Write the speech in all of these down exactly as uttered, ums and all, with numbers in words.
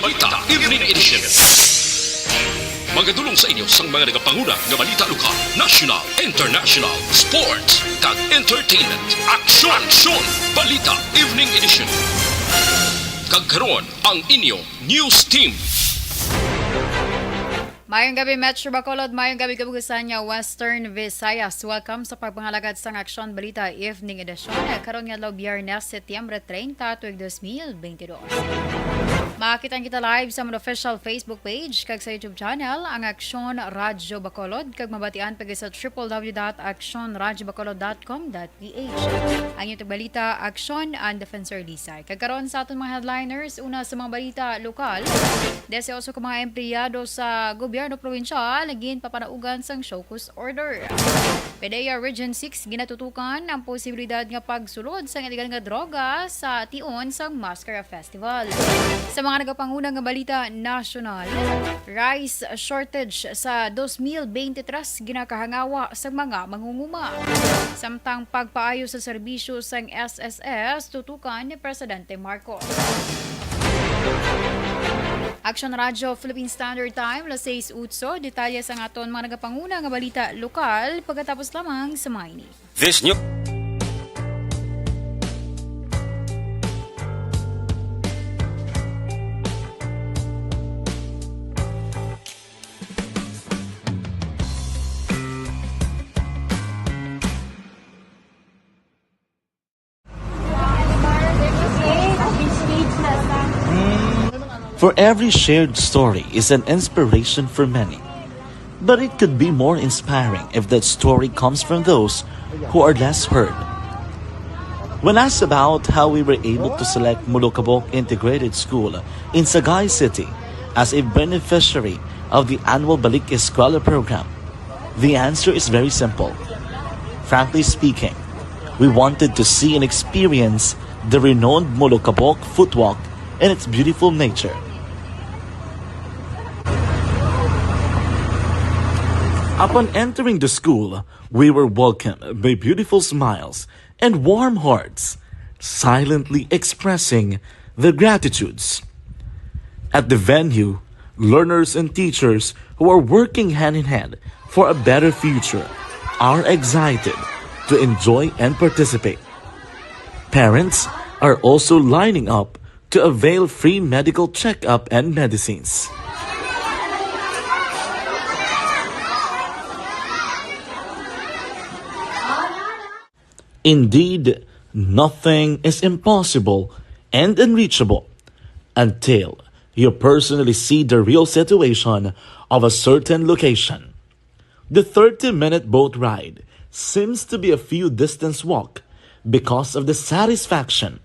Balita Evening Edition. Magadulong sa inyo sang mga nagapanguna nga balita lokal, national, international, sports, kag entertainment. Aksyon! Aksyon! Balita Evening Edition. Kag karon, ang inyo news team. Mayong gabi, Metro Bacolod. Mayong gabi, kabugusan nga Western Visayas. Welcome sa pagpangalagad sang Aksyon Balita Evening Edition. Karon nga adlaw, Biyernes, Setyembre treinta, tuig dos mil benti dos. Makakita kita live sa amon official Facebook page kag sa YouTube channel, ang Aksyon Radyo Bacolod, kag mabatian pag sa triple W dot aksyon radyo bacolod dot com dot P H. Ang inyong tagbalita, Aksyon, ang Defensor Lisay. Kag karon sa aton mga headliners, una sa mga balita lokal, disiotso ka mga empleyado sa gobyerno probinsyal ginpapanaugan sang show cause order. PDEA Region six ginatutukan ang posibilidad nga pagsulod sang illegal nga droga sa tion sang Mascara Festival. Sa mga nagapanguna nga balita nasyonal, rice shortage sa dos mil benti tres ginakahangawa sa mga mangunguma. Samtang pagpaayo sa serbisyo sang S S S tutukan ni Presidente Marcos. Action Radio Philippine Standard Time, las sais utso. Detalye sang aton mga nagapanguna nga balita lokal pagkatapos lamang sa mga ini. This new For every shared story is an inspiration for many. But it could be more inspiring if that story comes from those who are less heard. When asked about how we were able to select Molokabok Integrated School in Sagay City as a beneficiary of the annual Balik Eskwela program, the answer is very simple. Frankly speaking, we wanted to see and experience the renowned Molokabok footwalk and its beautiful nature. Upon entering the school, we were welcomed by beautiful smiles and warm hearts, silently expressing their gratitudes. At the venue, learners and teachers who are working hand in hand for a better future are excited to enjoy and participate. Parents are also lining up to avail free medical checkup and medicines. Indeed, nothing is impossible and unreachable until you personally see the real situation of a certain location. The thirty-minute boat ride seems to be a few distance walk because of the satisfaction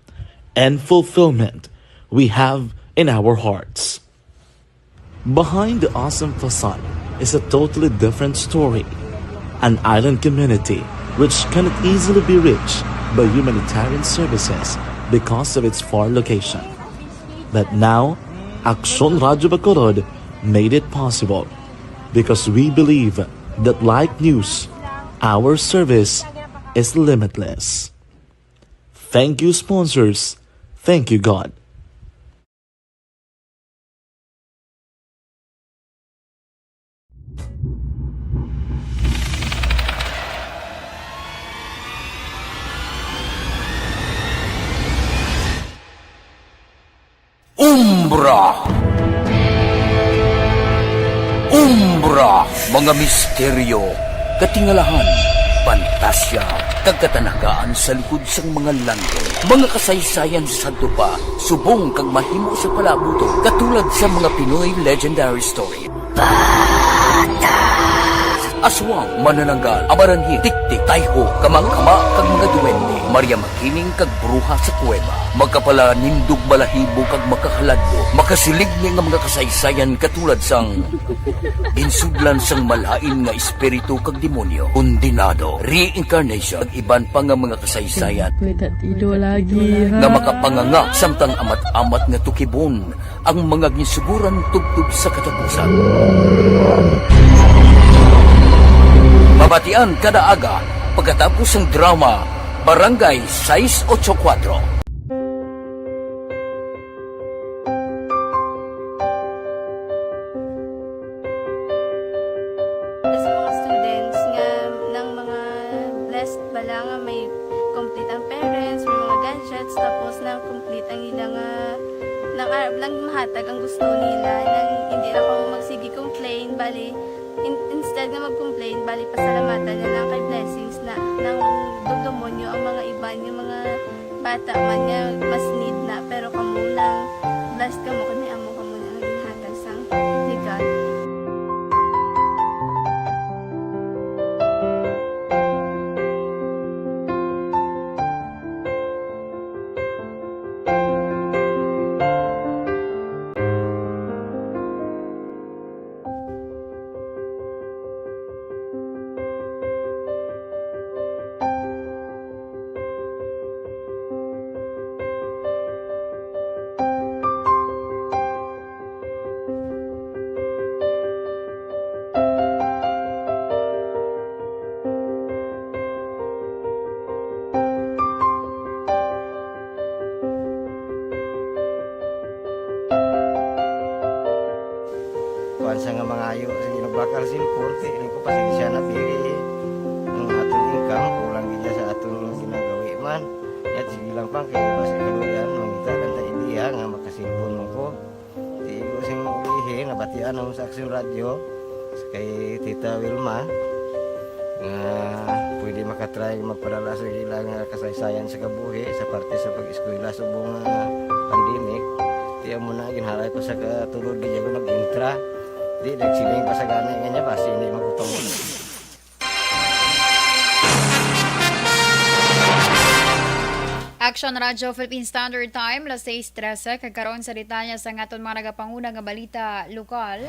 and fulfillment we have in our hearts. Behind the awesome facade is a totally different story, an island community which cannot easily be reached by humanitarian services because of its far location. But now, Aksyon Radyo Bacolod made it possible because we believe that like news, our service is limitless. Thank you, sponsors. Thank you, God. Umbra. Umbra, mga misteryo, katingalahan, pantasya, kag katanagaan sa likod sang mga langgit. Mga kasaysayan sa sadto pa, subong kag mahimo sa palabuton, katulad sa mga Pinoy legendary story. Aswang, manananggal, amaranhit, tiktik, tayho, kamangkama, kag mga duwende, Maria Makiling kag bruha sa kuweba, makapalanindog balahibo kag makahaladlok, makasilig ni nga mga kasaysayan katulad sang ginsudlan sang malain nga espiritu kag demonyo, kondenado, reincarnation, kag iban pa nga mga kasaysayan nga makapanganga samtang amat-amat nga tukibon ang mga ginsuguran tubtob sa katapusan. Mabatian kada aga pagkatapos sang drama Barangay sais ocho kuwatro. Arab lang mahatag ang gusto nila, nang hindi na ko magsige complain, bali, in-, instead nga mag-complain, bali, pasalamatan na lang kay blessings na, nang dudumo nyo ang mga iban, yung mga bata man nga mas need na, pero kamo lang, blessed kamo, kani amo kamo na ang ginhatag sang legal. Kuwan sa nga mangayo, sige, nagbakal sin korte, ini ko, pasensya na, pili. Ang aton income, kulang gid sa aton ginagawi man. Yat, sige lang, pang, kay basi kaluyan, mangita lang ta idea nga makasilpon mo ko. Di ko sing ulihi, nabatian ako sa Aksyon Radyo, kay Tita Wilma, nga pwede makatry magpadala sa ila nga kasaysayan sa kabuhi sa parte sa pag-eskwela subong nga pandemic. Di amo na, ginhalay ko sa katulod, di ako nag-intra. Di, nagsiling pa sa gani nga niya, basi hindi magpapamula. Action Radio Philippine Standard Time, las seis trese, kag karon sa detalye sa aton mga nagapanguna nga balita lokal.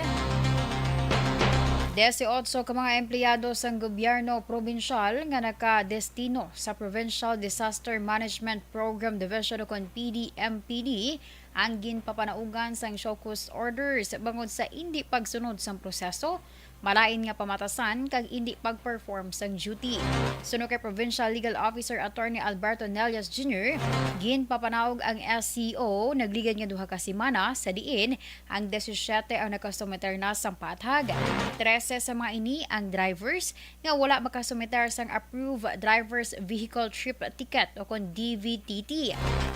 Dieciocho ka mga empleyado sang gobyerno probinsyal nga nakadestino sa Provincial Disaster Management Program Division o kon P D M P D ang ginpapanaugan sang show cause orders bangod sa indi pagsunod sang proseso, malain nga pamatasan kag indi pag-perform sang duty. Suno kay Provincial Legal Officer Attorney Alberto Nelias Junior, ginpapanaog ang S C O nagligad nga duha ka semana sa diin ang disisiete ang nakasumiter na sang paathag. Trese sa mga ini ang drivers nga wala makasumiter sang approved driver's vehicle trip ticket o kon D V T T.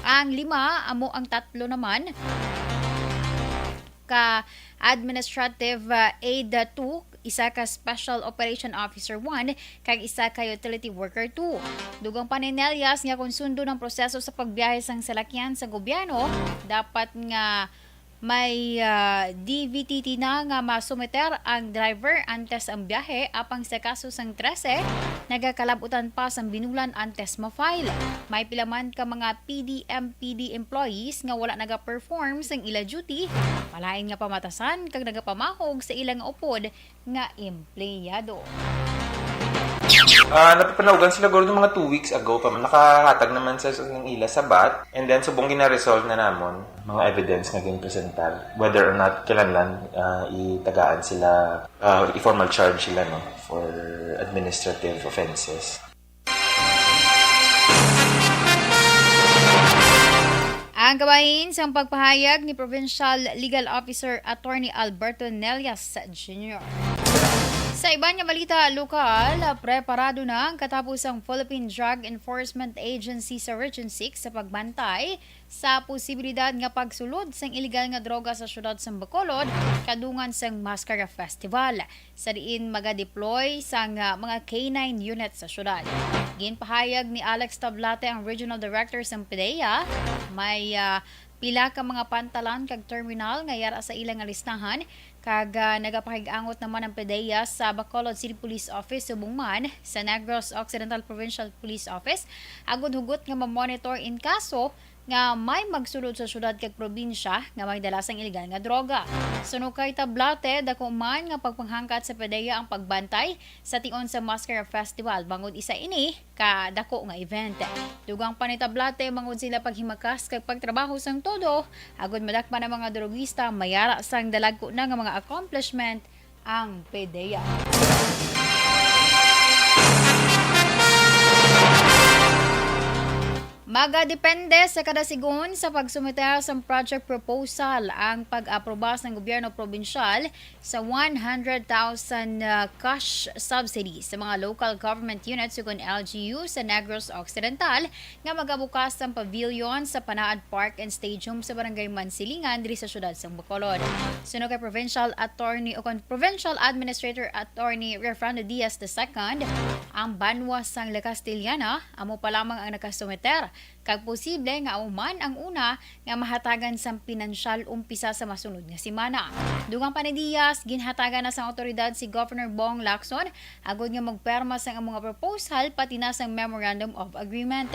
Ang lima amo ang tatlo naman ka Administrative, uh, Aide two, isa ka Special Operation Officer one, kag isa ka Utility Worker two. Dugang pa ni Nelias nga kon sundon ang proseso sa pagbiyahe sang salakyan sa gobyerno, dapat nga may, uh, D V T T na nga masumiter ang driver antes ang biyahe, apang sa kaso sang trese, nagakalabutan pa sang binulan antes ma-file. May pila man ka mga P D M P D employees nga wala naga-perform sang ila duty, malain nga pamatasan kag nagapamahog sa ila nga upod nga empleyado. Ah, napapanaugan sila guro ng mga two weeks ago pa. Nakahatag naman sa, sa ng ila sabat, and then subong gina-resolve na namon mga evidence nga ginpresentar, whether or not kinahanglan, ah, itagaan sila, ah, i-formal charge sila, no, for administrative offenses. Ang kabahin sang pagpahayag ni Provincial Legal Officer Attorney Alberto Nelias Junior. Sa iban nga balita lokal, preparado na ang katapusang Philippine Drug Enforcement Agency sa Region six sa pagbantay sa posibilidad nga pagsulod sang iligal nga droga sa siyudad sang Bacolod, kadungan sang Mascara Festival, sa diin maga-deploy sang, ah, mga K nine unit sa siyudad. Ginpahayag ni Alex Tablate, ang Regional Director sang PDEA, may, ah, pila ka mga pantalan kag terminal nga yara sa ila nga listahan, kag, ah, nagapakig-angot naman ang PDEA sa Bacolod City Police Office subong man sa Negros Occidental Provincial Police Office agud hugot nga ma-monitor in kaso nga may magsulod sa siyudad kag probinsya nga may dala sang iligal nga droga. Suno kay Tablate, dako man nga pagpanghangkat sa PDEA ang pagbantay sa tion sa Mascara Festival, bangod isa ini ka dako nga event. Dugang pa ni Tablate, mangod sila paghimakas kag pagtrabaho sang todo, agud madakpan ang mga drogista, mayara sang dalagko na nga mga accomplishment ang PDEA. Magadepende sa kada sigon sa pagsumiter sang project proposal ang pag-aproba sang gobyerno probinsyal sa one hundred thousand, ah, cash subsidy sa mga local government units ukon L G U sa Negros Occidental nga magabukas sang pavilion sa Panaad Park and Stadium sa Barangay Mansilingan diri sa siyudad sang Bacolod. Suno kay Provincial Attorney ukon Provincial Administrator Attorney Refrando Diaz the second, ang banwa sang La Castellana amo pa lamang ang nakasumiter, kag posible nga amo man ang una nga mahatagan sang pinansyal umpisa sa masunod nga semana. Dugang pa ni Diaz, ginhatagan na sang awtoridad si Governor Bong Lacson agod nga magperma sang amo nga proposal pati na sang Memorandum of Agreement.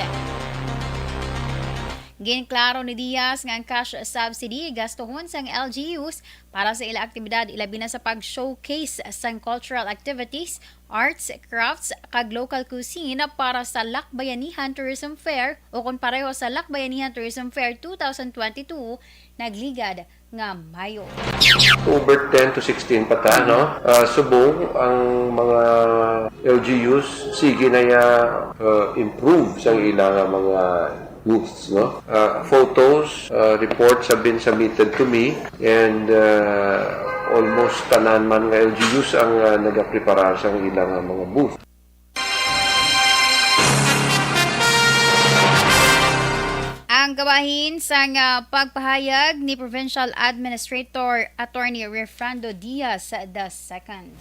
Ginklaro ni Diaz nga ang cash subsidy gastuhon sang L G Us para sa ila aktibidad, ilabi na sa pag-showcase sang cultural activities, arts, crafts, kag local cuisine para sa Lakbayanihan Tourism Fair o kon pareho sa Lakbayanihan Tourism Fair two thousand twenty-two nagligad nga Mayo. Over ten to sixteen pa ta, no? Ah, subong ang mga L G Us, sige na ya, ah, improve sang ila nga mga booths, no? Ah, photos, ah, reports have been submitted to me, and, ah, almost tanan man nga L G Us ang, ah, nagaprepara sang ila nga mga booth. Ang kabahin sang, ah, pagpahayag ni Provincial Administrator Attorney Refrando Diaz the second.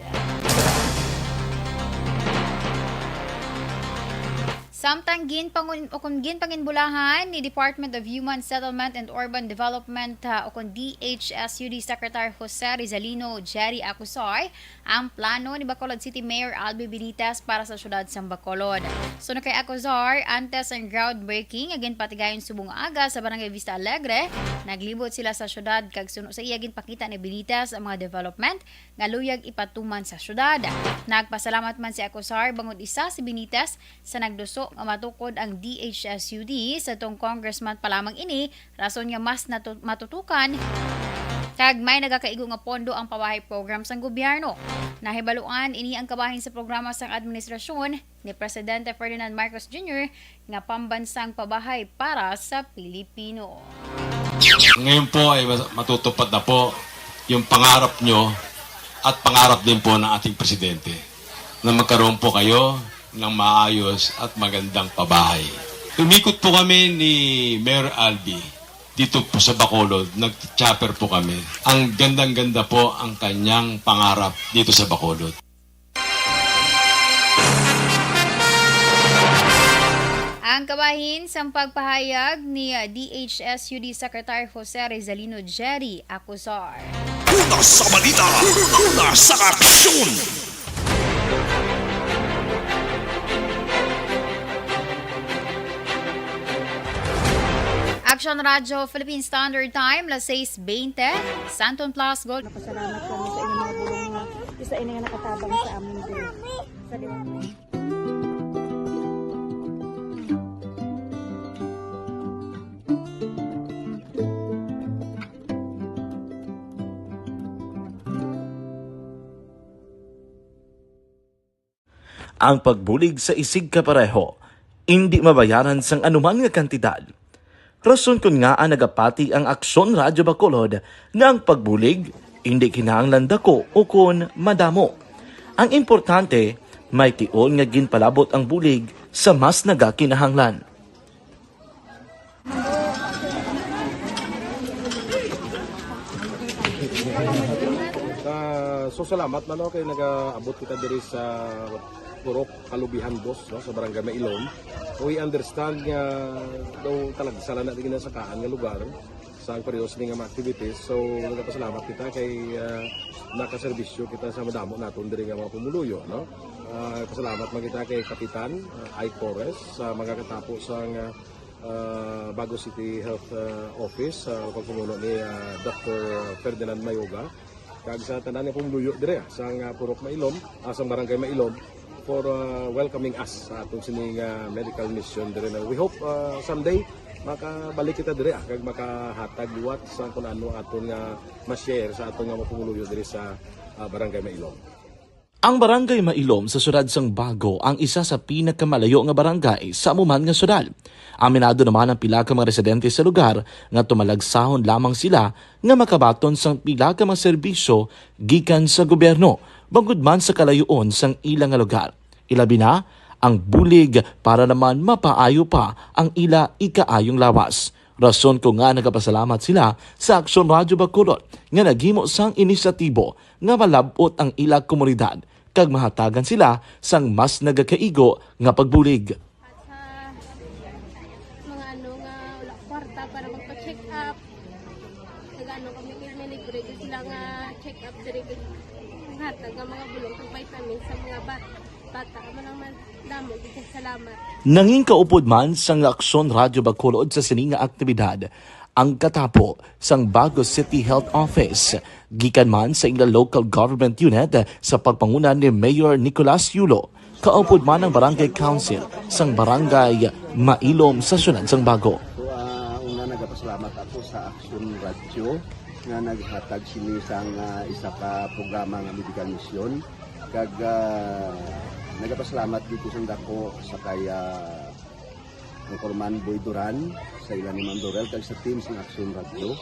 Samtang ginpangun-, ukon ginpanginbulahan ni Department of Human Settlement and Urban Development, ah, ukon D H S U D Secretary Jose Rizalino Jerry Acuzar ang plano ni Bacolod City Mayor Albi Benitez para sa siyudad sang Bacolod. Suno kay Acuzar, antes ang groundbreaking nga ginpatigayon subong aga sa Barangay Vista Alegre, naglibot sila sa siyudad kag suno sa iya ginpakita ni Benitez ang mga development nga luyag ipatuman sa siyudad. Nagpasalamat man si Acuzar bangod isa si Benitez sa nagduso nga matukod ang D H S U D, sa tong congressman pa lamang ini, rason nga mas natu-, matutukan kag may nagakaigo nga pondo ang pabahay program sang gobyerno. Nahibaluan ini ang kabahin sa programa sang administrasyon ni Presidente Ferdinand Marcos Junior nga pambansang pabahay para sa Pilipino. Ngayon po ay mas-, matutupad na po yung pangarap nyo at pangarap din po ng ating presidente na magkaroon po kayo ng maayos at magandang pabahay. Umikot po kami ni Mayor Albi dito po sa Bacolod, nag-chopper po kami. Ang gandang-ganda po ang kanyang pangarap dito sa Bacolod. Ang kabahin sang pagpahayag ni D H S U D Secretary Jose Rizalino Jerry Acuzar. Una sa balita, una sa aksyon. Action Radio Philippine Standard Time, las seis veinte, Santon Plus Gold. Napasalamat kami sa inyong mga bulong nga isa ini nga nakatabang sa amin din. Sa liwat. Ang pagbulig sa isigkapareho indi mabayaran sang anuman nga kantidad. Rason kon ngaa nagapati ang Aksyon Radyo Bacolod nga ang pagbulig indi kinahanglan dako ukon madamo. Ang importante, may tion nga ginpalabot ang bulig sa mas nagakinahanglan. Ah, so salamat man, no, kay nagaabot kita diri sa Purok Kalubihan, boss, no, sa Barangay Mailom. We understand nga daw talagsa lang na di ginasakaan nga lugar sa ang periodo sini nga mga activities. So, nagapasalamat kita kay, ah, nakaserbisyo kita sa madamo naton diri nga mga pumuluyo, no? Ah, pasalamat man kita kay Kapitan, ah, Ike Torres sa mga katapo sa nga ah, Bago City Health, ah, Office, sa pagpamuno ni, ah, Doktor Ferdinand Mayoga, kag sa tanan nga pumuluyo dire, ah, sa nga Purok Mailom, ah, sa Barangay Mailom, for, ah, welcoming us sa aton sini nga medical mission dire na we hope, ah, someday makabalik kita dire, ah, kag makahatag liwat sa kun ano aton nga ma-share sa aton nga mga pumuluyo dire sa, ah, Barangay Mailom. Ang Barangay Mailom sa siyudad sang Bago ang isa sa pinakamalayo nga barangay sa amo man nga siyudad. Aminado naman ang pila ka mga residente sa lugar nga tumalagsahon lamang sila nga makabaton sang pila ka mga serbisyo gikan sa gobyerno, bangod man sa kalayoon sang ila nga lugar. Ilabi na ang bulig para naman mapaayo pa ang ila ikaayong lawas. Rason ko nga nagapasalamat sila sa Aksyon Radyo Bacolod nga naghimo sang inisyatibo nga malab-ot ang ila komunidad kag mahatagan sila sang mas nagakaigo nga pagbulig. At sa mga ano nga wala kwarta para magpa-check up, nag-ano kami, may libre gyud sila nga check up diri, hatag nga mga bulong kag vitamins sa mga bat-, bata. Amo lang man, damo gyud kay salamat. Nangin kaupod man sang Aksyon Radyo Bacolod sa sini nga aktibidad ang katapo sang Bago City Health Office, gikan man sa ila local government unit sa pagpanguna ni Mayor Nicolas Yulo, kaupod man ang Barangay Council sang Barangay Mailom sa siyudad sang Bago. So, ah, una, nagapasalamat ako sa Aksyon Radyo nga naghatag sini sang, ah, isa ka programa nga medical mission. Kag, ah, nagapasalamat dito sang dako sa kay, ah, Anchorman Boy Duran, sa ila ni Ma'am Dorel, kag sa team sang Aksyon Radyo.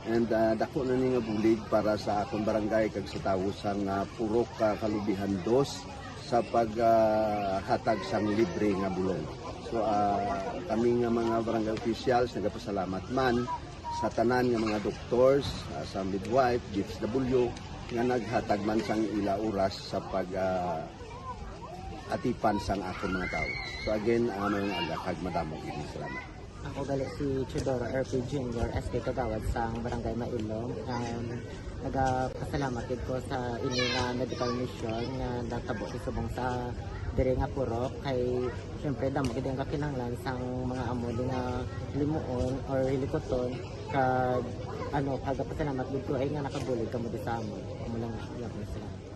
And, ah, dako na ni nga bulig para sa akon barangay kag sa tawo sang, ah, Purok, ah, Kalubihan Dos sa pag, ah, hatag sang libre nga bulong. So, ah, kami nga mga barangay officials nagapasalamat man sa tanan nga mga doctors, ah, sa midwife, D H W, nga naghatag man sang ila oras sa pag, ah, atipan sang akon mga tawo. So again, ah, maayong aga kag madamo gid nga salamat. Ako gali si Teodoro R P Junior, S K Kagawad sang Barangay Mailom. Um, nagapasalamat gid ko sa ini nga medical mission nga natabo sa subong sa diri nga purok. Kay, syempre, damo gid ang kakinahanglan sang mga amo ni nga limuon or hilikuton. Kag, ano, nagapasalamat gid ko ay nga nakabulig kamo di sa amon. Amo lang, salamat.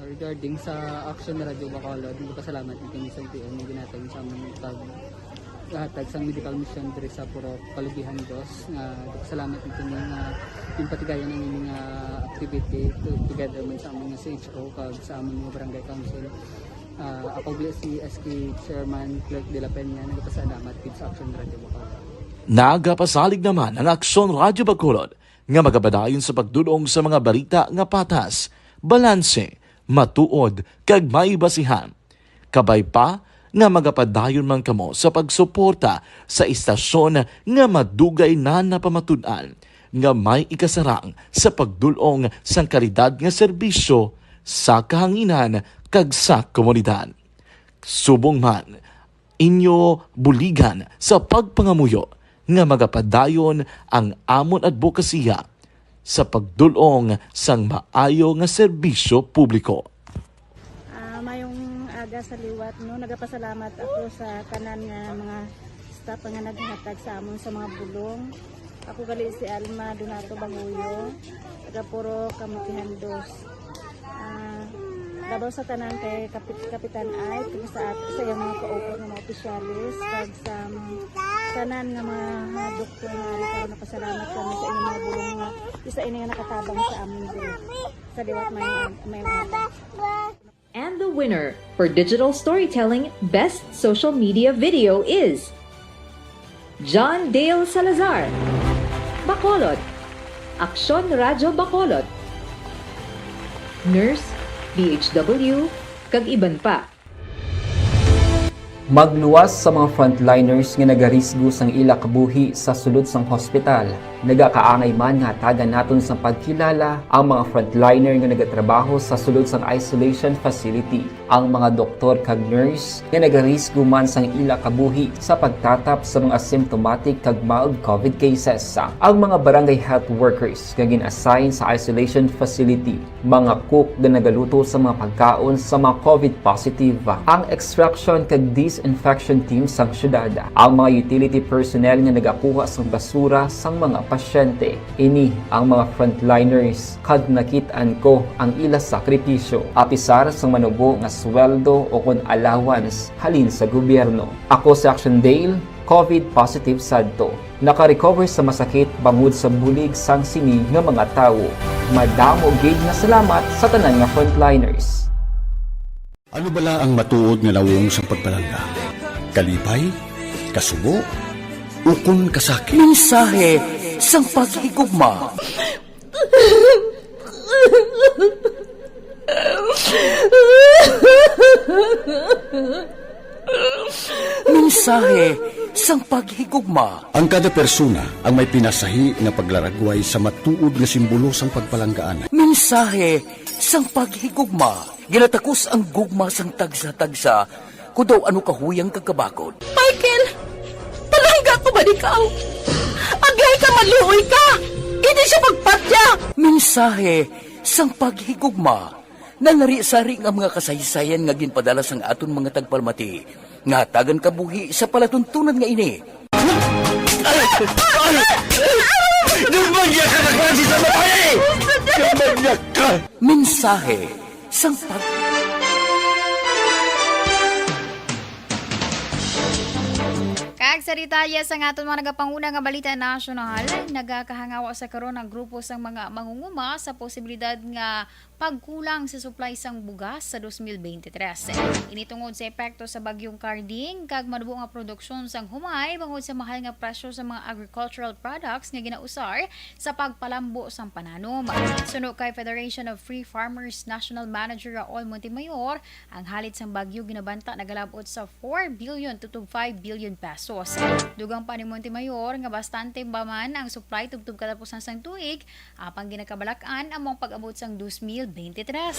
Regarding sa Action Radio Bacolod, nagpasalamat kami sa N P N nga ginhatag sa amon pag hatag sang medical mission diri sa Purok Kalubihan Dos, nga nagpasalamat kami nga ginpatigayon ang ini nga activity to-, together man sa amon nga C H O kag sa amon nga barangay council. Ah, ako gali si S K Chairman Clerk de la Peña, nagpasalamat gid sa Action Radio Bacolod. Nagapasalig naman ang Action Radio Bacolod nga magapadayon sa pagdul-ong sa mga balita nga patas, balanse, matuod, kag may basihan. Kabay pa nga magapadayon man kamo sa pagsuporta sa istasyon nga madugay na napamatud-an nga may ikasarang sa pagdul-ong sang kalidad nga serbisyo sa kahanginan kag sa komunidad. Subong man, inyo buligan sa pagpangamuyo nga magapadayon ang amon adbokasiya sa pagdul-ong sang maayo nga serbisyo publiko. Ah, mayong aga sa liwat, no? Nagapasalamat ako sa tanan nga mga staff nga naghatag sa amon sa mga bulong. Ako gali si Alma Donato Banguyo, taga Purok Kalubihan Dos. Ah, labaw sa tanan kay Kapit-, Kapitan Ike, kag sa at-, sa iyang mga kaupod nga mga opisyales, kag sa mga tanan nga mga, mga doktor nga ari karon, nagapasalamat kami sa inyong mga bulong nga isa ini nga nakatabang sa amin diri. Sa liwat, mayong, mayong aga. And the winner for digital storytelling best social media video is John Dale Salazar, Bacolod, Aksyon Radyo Bacolod, Nurse, D H W, kag iban pa. Magluwas sa mga frontliners nga nagarisgo sang ila kabuhi sa sulod sang hospital. Nagakaangay man nga hatagan naton sang pagkilala ang mga frontliner nga nagatrabaho sa sulod sang isolation facility, ang mga doktor kag nurse nga nagarisgo man sang ila kabuhi sa pagtatap sa mga symptomatic kag mild COVID cases, ang mga barangay health workers nga gin-assign sa isolation facility, mga cook nga nagaluto sa mga pagkaon sa mga COVID positive, ang extraction kag disinfection team sang syudad, ang mga utility personnel nga nagakuha sang basura sang mga pasyente. Ini ang mga frontliners, kag nakit-an ko ang ila sakripisyo, apisar sang manubo nga sweldo o kon allowance halin sa gobyerno. Ako si Action Dale, COVID positive sadto. Naka-recover sa masakit bangod sa bulig sang sini nga mga tawo. Madamo gid nga salamat sa tanan nga frontliners. Ano bala ang matuod nga nawong sang pagpalangga? Kalipay? Kasubo? Ukon kasakit? Mensahe sang paghigugma. Mensahe sang paghigugma. Ang kada persona ang may pinasahi nga paglaragway sa matuod nga simbolo sang pagpalanggaan. Mensahe sang paghigugma. Ginatakos ang gugma sang tagsa-tagsa, kun daw ano kahuyang kag kabakod. Michael, palangga ko ba ikaw? Agay ka, maluoy ka! Hindi siya pagpatya! Mensahe sang paghigugma. Nalari-sari nga mga kasaysayan nga ginpadala sang aton mga tagpalamati nga hatagan kabuhi sa palatuntunan nga ini. Ay! Ay! Ay! Gambanya ka na klase sa babae! Gambanya ka! Mensahe sang pag- Kag sa detalye sang aton mga nagapanguna nga balita nasyonal, nagakahangawa sa karon ang grupo sang mga mangunguma sa posibilidad nga pagkulang sa supply sang bugas sa dos mil bente tres. Ini tungod sa epekto sa Bagyong Carding kag manubo nga produksyon sang humay bangod sa mahal nga presyo sa mga agricultural products nga ginausar sa pagpalambo sang pananom. Suno kay Federation of Free Farmers National Manager Raul Montemayor, ang halit sang bagyo ginabanta nagalabot sa four billion to five billion pesos. Dugang pa ni Montemayor nga bastante pa man ang supply tubtob katapusan sang tuig, apang ginakabalak-an amo ang pag-abot sang dos mil bente tres.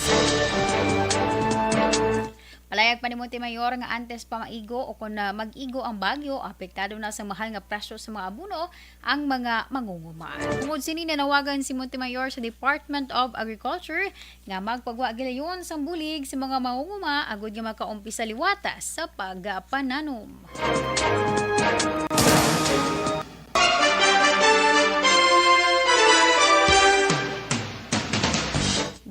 Palayag pa ni Montemayor nga antes pa maigo o kon, ah, mag-igo ang bagyo, apektado na sa mahal nga presyo sa mga abono ang mga mangunguma. Tungod sini, nanawagan si Montemayor sa Department of Agriculture nga magpagwa gilayon sang bulig sa mga mangunguma agud nga makaumpisa liwat sa pagpananom.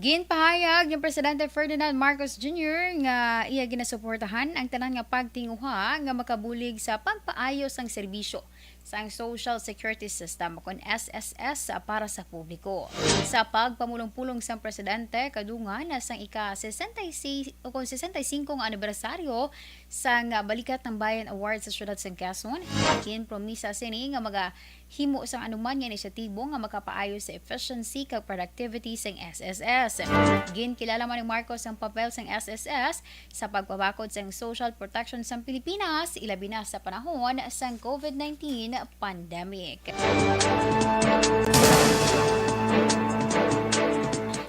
Ginpahayag ni Presidente Ferdinand Marcos Junior nga iya ginasuportahan ang tanan nga pagtinguha nga makabulig sa pagpaayo sang serbisyo sang Social Security System, kon S S S, para sa publiko. Sa pagpamulong-pulong sang presidente kadungan sang ika sesenta y seis o kon sesenta y singko nga anibersaryo sang Balikat ng Bayan Award sa Siyudad sang Quezon, ginpromisa sini nga magahimo sang anuman nga inisyatibo nga makapaayo sa efficiency kag productivity sang S S S. Ginkilala man ni Marcos ang papel sang S S S sa pagpabakod sang social protection sang Pilipinas, ilabi na sa panahon sang COVID nineteen pandemic.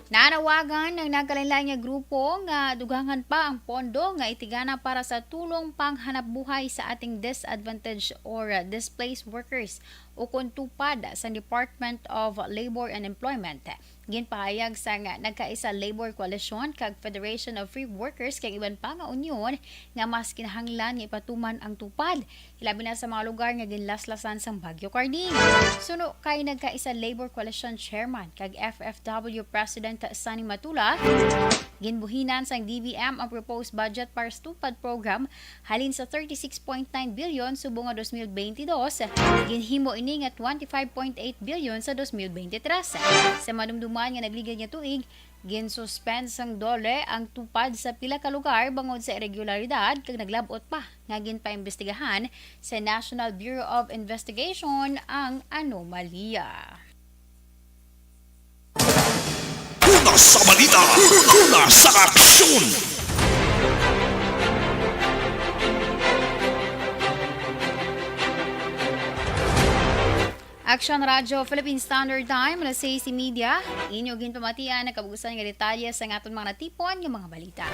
Nanawagan ang nagkalainlain nga grupo nga dugangan pa ang pondo nga itigana para sa tulong panghanapbuhay sa ating disadvantaged or displaced workers, ukon TUPAD, sa Department of Labor and Employment. Ginpahayag sang Nagkaisa Labor Coalition kag Federation of Free Workers kag iban pa nga unyon nga mas kinahanglan nga ipatuman ang TUPAD, ilabi na sa mga lugar nga ginlaslasan sang Bagyo Carding. Suno kay Nagkaisa Labor Coalition Chairman kag F F W President Sonny Matula, ginbuhinan sang D B M ang proposed budget para sa TUPAD program halin sa thirty-six point nine billion subong nga dos mil twenty-dos, ginhimo ini nga twenty-five point eight billion sa dos mil twenty-three. Sa madumduman nga nagligad nga tuig, ginsuspend sang DOLE ang TUPAD sa pila ka lugar bangod sa iregularidad kag naglab-ot pa nga ginpaimbestigahan sa National Bureau of Investigation ang anomalya. Una sa balita, una sa aksyon. Aksyon Radyo Philippine Standard Time, alas sais y media. Inyo ginpamatian ang kabug-usan nga detalye sa aton mga natipon nga mga balita.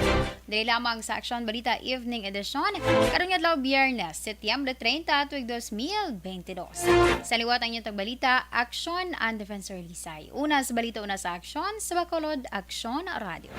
Diri lamang sa Aksyon Balita Evening Edition, karong adlaw, Biyernes, Setyembre treinta, tuig dos mil bente dos. Sa liwat ang inyong tagbalita, Aksyon and Defensor Lisay. Una sa balita, una sa aksyon, sa Bacolod, Aksyon Radio.